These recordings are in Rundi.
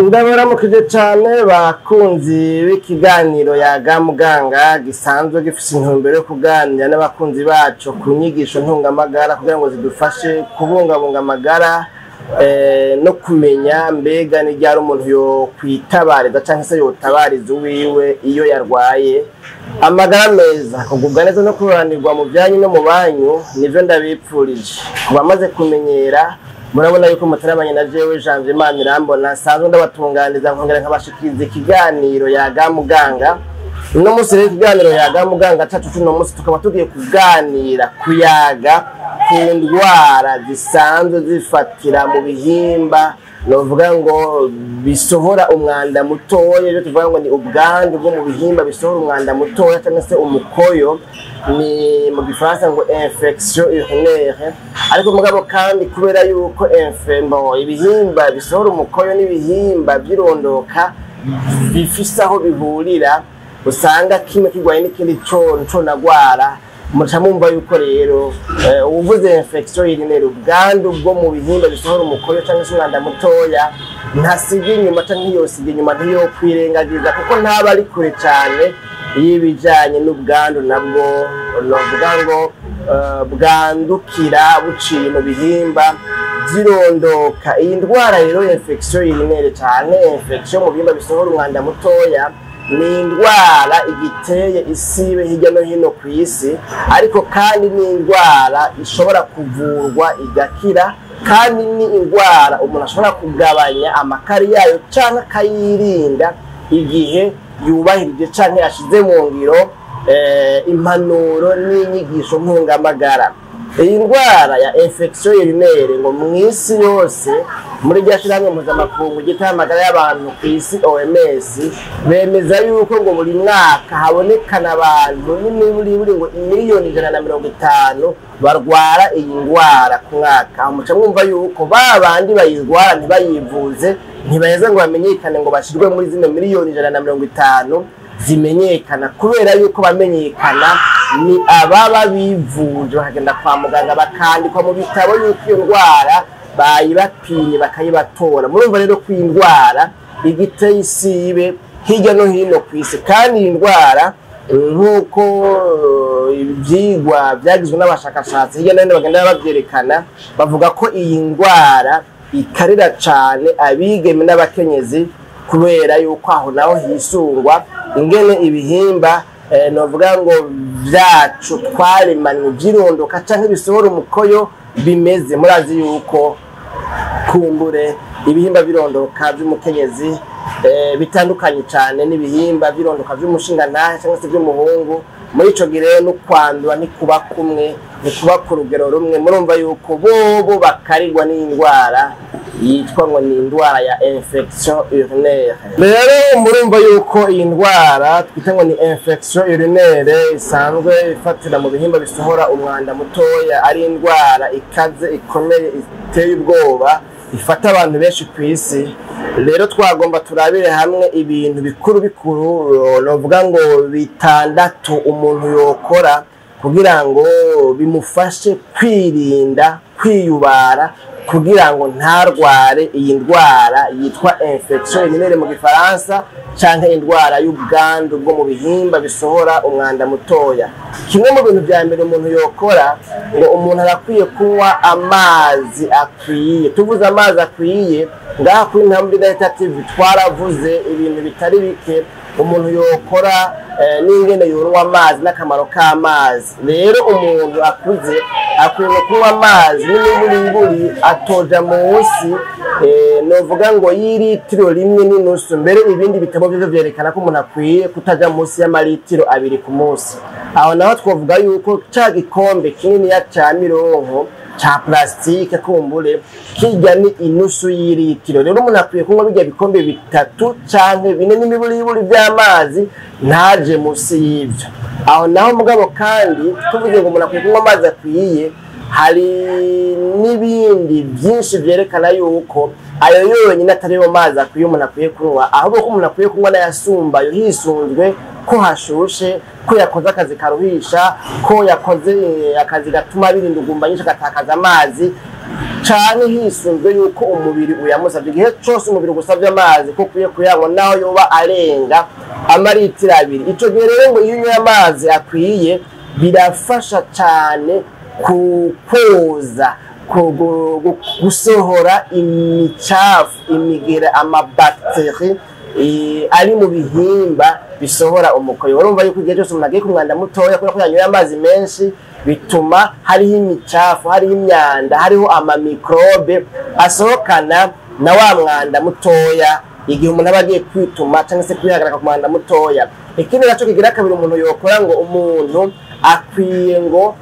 Ndabaramukije cane bakunzi b'ikiganiro Yaga Muganga gisanzwe gifise intumbero yo kuganira n'abakunzi bacu ku nyigisho ntungamagara kugira ngo zidufashe kubungabunga amagara no kumenya mbega ni ryari umuntu yokwitabariza canke se yotabariza uwiwe iyo yarwaye. Amagara meza, kugubwa neza no kuroranirwa mu vyanyu no mu banyu nivyo ndabipfurije. Ku bamaze kumenyera murabona yuko mutarabanye na jewe Janvier Manirambona nsanzwe ndabatunganiza nkongera nkabashikiriza ikiganiro Yaga Muganga. Uno munsi rero ikiganiro Yaga Muganga cacu c'uno munsi tukaba tugiye kuganira kuyaga ku ndwara zisanzwe zifatira mu bihimba, novuga ngo bisohora umwanda mutoya, ibyo tuvuga ngo ni ubwandu bwo mu bihimba bisohora umwanda mutoya cyangwa se umukoyo, ni mu gifaransa ngo infection urinaire. Ariko mugabo kandi kubera yuko ibihimba bisohora umukoyo n'ibihimba by'irondoka bifise aho bihurira, usanga kimwe kirwaye n'ikindi conagwara. Muca mumva yuko rero uwuvuze infection urinaire, ubwandu bwo mu bihimba bisohora umukoyo cyangwa se umwanda mutoya, ntasiga inyuma canke ntiyosiga inyuma, ntiyokwirengagiza kuko ntaba ari kure cane y'ibijanye n'ubwandu nabwo novuga ngo bwandukira buciye mu bihimba vy'irondoka. Iyi ndwara rero infection urinaire cane infection mu bihimba bisohora umwanda mutoya ni indwara igiteye isibe hirya no hino ku isi, ariko kandi ni indwara ishobora kuvurwa igakira, kandi ni indwara umuntu ashobora kugabanya amakari yayo canke akayirinda igihe yubahirije canke yashize mu ngiro impanuro n'inyigisho ntungamagara. Iyi ndwara ya infection urinaire ngo mw'isi yose muri rya shirahamwe mpuzamakungu ryitaho amagara y'abantu ku isi OMS bemeza yuko ngo buri mwaka habonekana abantu n'imiburiburi ngo 150,000,000 barwara iyi ndwara ku mwaka. Muca mwumva yuko ba bandi bayirwara ntibayivuze, ntibaheza ngo bamenyekane ngo bashirwe muri zino 150,000,000 zimenyekana, kubera yuko bamenyekana ni ababa bivuje bakagenda kwa muganga bakandikwa mu bitabo yuko iyo ndwara bayibapimye bakayibatora. Murumva rero ko iyi ndwara igiteye isibe hirya no hino ku isi, kandi iyi ndwara nk'uko ivyigwa vyagizwe n'abashakashatsi hirya no hino bagenda bavyerekana, bavuga ko iyi ndwara ikarira cane abigeme n'abakenyezi, kubera yuko aho naho hisungwa ingene ibihimba novuga ngo vyacu twaremanywe vy'irondoka canke bisohora umukoyo bimeze. Murazi yuko kumbure ibihimba birondoka vy'umukenyezi bitandukanye cane n'ibihimba birondoka vy'umushingantahe cyangwa se vy'umuhungu. Muri ico gihe rero no kwandura ntikuba kumwe, ntikuba ku rugero rumwe. Murumva yuko bobo bakarirwa n'indwara yitwa ngo ni indwara ya infection urinaire. Rero murumva yuko iyi ndwara twita ngo ni infection urinaire isanzwe ifatira mu bihimba bisohora umwanda mutoya, ari indwara ikaze ikomeye iteye ubwoba ifata abantu benshi ku isi. Rero twagomba turabire hamwe ibintu bikuru bikuru novuga ngo bitandatu umuntu yokora kugira ngo bimufashe kwirinda kwiyubara kugira ngo ntarware iyi ndwara yitwa infection urinaire mu gifaransa canke indwara y'ubwandu bwo mu bihimba bisohora umwanda mutoya. Kimwe mu bintu vya mbere umuntu yokora, ngo umuntu arakwiye kunywa amazi akwiye. Tuvuze amazi akwiye ngaha kuri Intambwe Idahita TV twaravuze ibintu bitari bike umuntu yokora n'ingene yonywa amazi n'akamaro k'amazi. Rero umuntu akuze akwiye kunywa amazi n'imiburiburi atoja munsi novuga ngo y'iritiro 1.5. Mbere ibindi bitabo byo vyerekana ko umuntu akwiye kutaja munsi y'amaritiro 2 ku munsi. Aho naho twovuga yuko ca gikombe kininiya ca mironko ca plastike kumbure kirya ni inusu y'iritiro. Rero umuntu akwiye kunywa birya bikombe 3 canke 4 n'imiburiburi vy'amazi, ntaje munsi y'ivyo. Aho naho mugabo kandi tuvuze ngo umuntu akwiye kunywa amazi akwiye, hari n'ibindi byinshi vyerekana yuko ayo yonyine atari yo mazi akwiye umuntu akwiye kunywa, ahubwo ko umuntu akwiye kunywa n'ayasumbayo hisunzwe ko hashushe, ko yakoze akazi karuhisha, ko yakoze akazi gatuma birinda ugumba nyinshi agatakaza amazi. Canke hisunzwe yuko umubiri uyamusavye. Igihe cose umubiri ugusavye amazi ko ukwiye kuyanywa, naho yoba arenga amaritiro 2. Ico gihe rero ngo iyo unyoye amazi akwiye birafasha cane kukoza, gusohora imicafu, imigera, amabakteri ari mu bihimba bisohora umukoyo. Urumva yuko igihe cyose umuntu agiye ku mwanda mutoya, kubera ko yanyoye amazi menshi, bituma hariho imicafu, hariho imyanda, hariho amamikrobe asohokana na wa mwanda mutoya igihe umuntu aba agiye kwituma cyangwa se kwihagarika ku mwanda mutoya. Ikindi naco kigira kabiri umuntu yokora, ngo umuntu akwiye ngo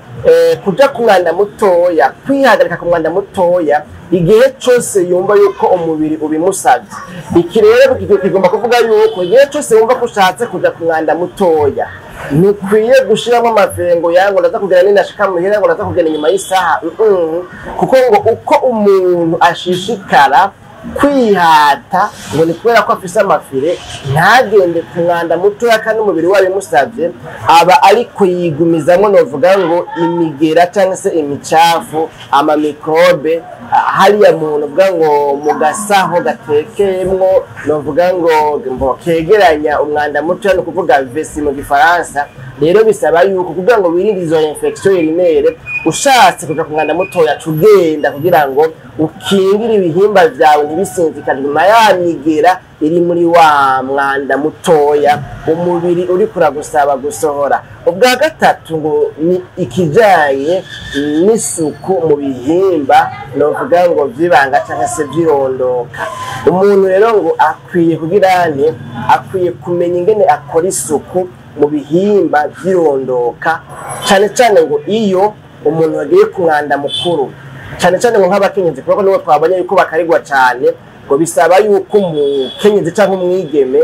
kuja ku mwanda mutoya, kwihagarika ku mwanda mutoya igihe cose yumva yuko umubiri ubimusavye. Iki rero kigomba kuvuga yuko igihe cose wumva ko ushatse kuja ku mwanda mutoya, ntukwiye gushiramo amafengo yango ndaza kugera ninashika muhira, ngo ndaza kugera inyuma y'isaha, kuko ngo uko umuntu ashishikara kwihata ngo ni kubera ko afise amafire ntagende ku mwanda mutoya kandi umubiri wabimusavye, aba ariko yigumizamwo novuga ngo imigera cyangwa se imicafu, amamikrobe hariya muntu uvuga ngo mu gasaho gatekeyemwo, novuga ngo kegeranya umwanda mutoya, ni ukuvuga vessie mu gifaransa. Rero bisaba yuko kugira ngo wirinde izo infection urinaire, ushatse kuja ku mwanda mutoya cugenda kugira ngo ukingire ibihimba vyawe ntibisinzikajwe na ya migera iri muri wa mwanda mutoya umubiri uri kuragusaba gusohora. Ubwa gatatu ngo ni ikijanye n'isuku mu bihimba novuga ngo vy'ibanga canke se vy'irondoka. Umuntu rero ngo akwiye kugira nte, akwiye kumenya ingene akora isuku mu bihimba vy'irondoka, cane cane ngo iyo umuntu agiye ku mwanda mukuru, cane cane ngo nk'abakenyezi, kuko nibo twabonye yuko bakarigwa cane, ngo bisaba yuko umukenyezi canke umwigeme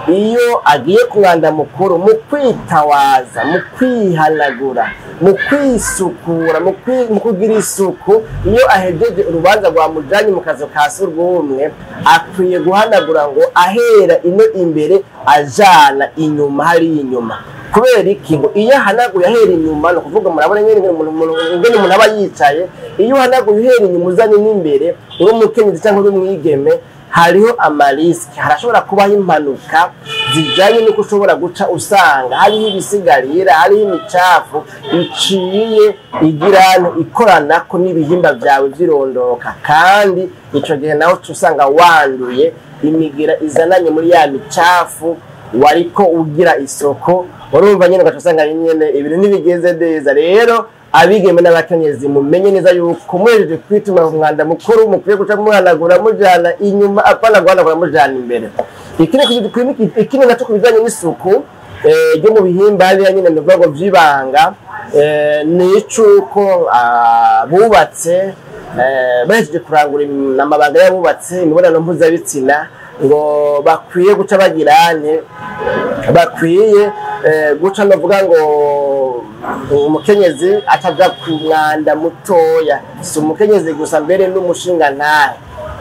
iyo agiye ku mwanda mukuru, mu kwitawaza, mu kwihanagura, mu kwisukura, mu kugira isuku, iyo ahejeje urubanza rwamujanye mu kazu ka surwumwe, akwiye guhanagura ngo ahera ino imbere ajana inyuma hari inyuma. Kubera iki? Ngo iyo ahanaguye ahera inyuma, ni ukuvuga murabona nyene ingene umuntu aba yicaye, iyo uhanaguye uhera inyuma uzanye n'imbere, uri umukenyezi cyangwa uri umwigeme, hariho amariski, harashobora kubaho impanuka zijanye n'uko ushobora guca usanga hariho ibisigarira, hariho imicafu iciye igirana ikoranako n'ibihimba vyawe vy'irondoka, kandi ico gihe nawe uca usanga wanduye imigira izananye muri ya micafu wariko ugira isoko. Urumva nyene ugaca usanga nyene ibintu ntibigenze neza. Rero abigeme n'abakenyezi mumenye neza yuko muhejeje kwituma ku mwanda mukuru mukwiye guca muhanagura mujana inyuma, apana guhanagura mujana imbere. Ikindi naco ku bijanye n'isuku ryo mu bihimba hariya nyene ndavuga ngo vy'ibanga, ni icuko bubatse bahejeje kurangura amabanga y'abubatse imibonano mpuzabitsina, ngo bakwiye guca bagirane, bakwiye guca ndavuga ngo umukenyezi ataja ku mwanda mutoya, si umukenyezi gusa mbere n'umushingantahe.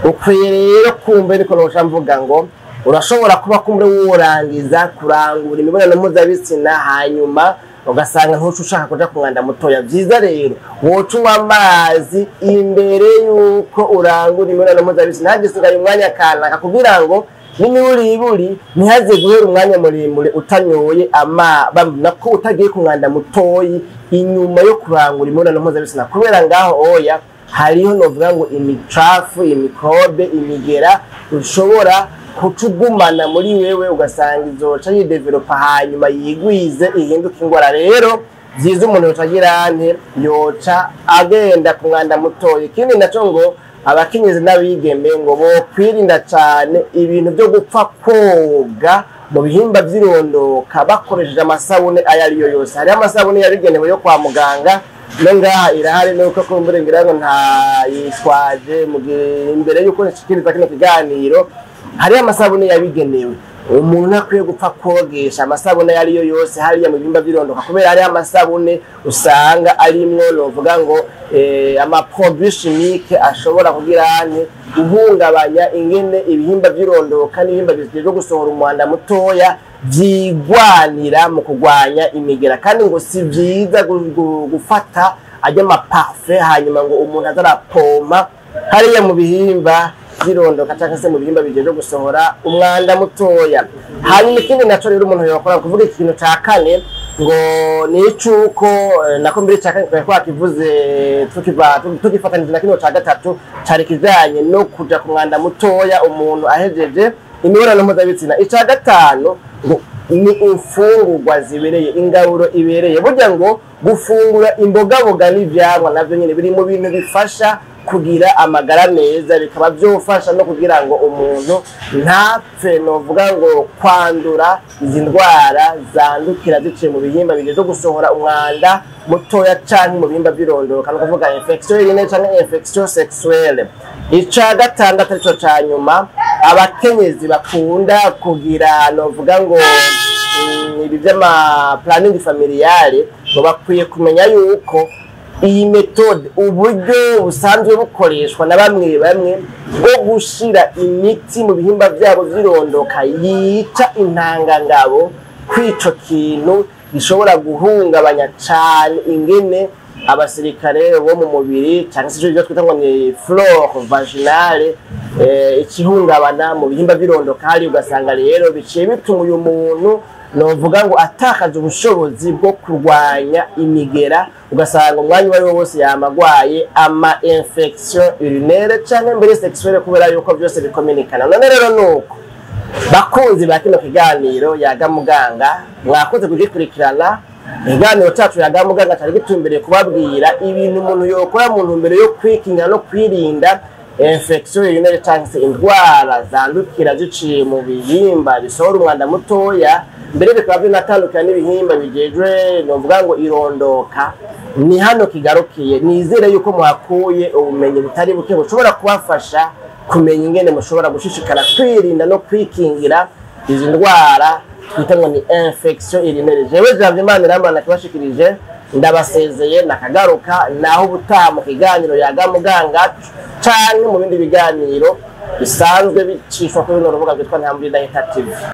Ukwiye rero kumva ariko noca mvuga ngo urashobora kuba kumbe worangiza kurangura imibonano mpuzabitsina hanyuma ugasanga ntuca ushaka kuja ku mwanda mutoya. Vyiza rero woca unywa amazi imbere yuko urangura imibonano mpuzabitsina, hagisigaye umwanya kanaka kugira ngo n'imiburiburi ntihaze guhera umwanya muremure utanyoye nako utagiye ku mwanda mutoyi inyuma yo kurangura imibonano mpuzabitsina, kubera ngaho oya hariho novuga ngo imicafu, imikrobe, imigera ushobora kucugumana muri wewe, ugasanga izoca yidevelopa hanyuma yigwize ihinduka ingwara. Rero vyiza umuntu yoca agira nte, yoca agenda ku mwanda mutoyi. Ikindi naco ngo abakenyezi n'abigeme ngo bokwirinda cane ibintu vyo gupfa koga mu bihimba vy'irondoka bakoresheje amasabune ayo ariyo yose. Hariho amasabune yabigenewe yo kwa muganga, no ngaha irahari, nuko kumbure ngira ngo ntayitwaje mu gihe imbere yuko nshikiriza kino kiganiro. Hariho amasabune yabigenewe, umuntu ntakwiye gupfa kogesha amasabune ayo ariyo yose hariya mu bihimba vy'irondoka, kubera hariho amasabune usanga arimwo novuga ngo amaproduit chimique ashobora kugira ane guhungabanya ingene ibihimba vy'irondoka n'ibihimba bijejwe gusohora umwanda mutoya vyigwanira mu kugwanya imigera. Kandi ngo si vyiza gufata ajya amaparfum, hanyuma ngo umuntu azarapompa hariya mu bihimba by'irondoka cyangwa se mu bihimba bigejeje gusohora umwanda mutoya. Hanyuma ikindi naco rero umuntu yakora, kuvuga ikintu ca kane ngo ni icuko nako mbere ca kane twari twakivuze tukifatanije na kino ca gatatu cari kijanye no kuja ku mwanda mutoya umuntu ahejeje imibonano mpuzabitsina. Ica gatanu ngo ni imfungurwa zibereye, ingaburo ibereye. Burya ngo gufungura imbogaboga n'ivyamwa navyo nyene biri mu bintu bifasha kugira amagara meza, bikaba vyofasha no kugira ngo umuntu ntapfe novuga ngo kwandura izi ndwara zandukira ziciye mu bihimba bigejeje gusohora umwanda mutoya canke mu bihimba vy'irondoka, ni ukuvuga infection urinaire canke infection sexuelle. Ica gatandatu arico ca nyuma, abakenyezi bakunda kugira novuga ngo ibi vy'ama planning familiale ngo bakwiye kumenya yuko iyi méthode, uburyo busanzwe bukoreshwa na bamwe bamwe bwo gushira imiti mu bihimba vyabo vy'irondoka yica intangangabo, kw'ico kintu gishobora guhungabanya cane ingene abasirikare bo mu mubiri cyangwa se ibyo twita ngo ni flore vaginale ikihungabana mu bihimba vy'irondoka hari, ugasanga rero biciye bituma uyu muntu novuga ngo atakaza ubushobozi bwo kurwanya imigera, ugasanga umwanya uwo ari wo wose yamagwaye ama infection urinaire canke mbere sexuelle, kubera yuko byose bikominikana. None rero nuko bakunzi ba kino kiganiro Yaga Muganga, mwakoze kugikurikirana. Ikiganiro cacu Yaga Muganga cari gitumbereye kubabwira ibintu umuntu yokora mu ntumbero yo kwikingira no kwirinda infection urinaire canke se indwara zandukira ziciye mu bihimba bisohora umwanda mutoya, mbere bikaba binatandukana n'ibihimba bijejwe novuga ngo irondoka. Ni hano kigarukiye. Nizere yuko muhakuye ubumenyi butari buke bushobora kubafasha kumenya ingene mushobora gushishikara kwirinda no kwikingira izi ndwara twita ngo ni infection urinaire. Jewe Janvier Imana kibashikirije, ndabasezeye, nakagaruka naho ubutaha mu kiganiro Yaga Muganga canke mu bindi biganiro bisanzwe bicishwa kuri runo rubuga rwitwa Ntambwe Idahita TV.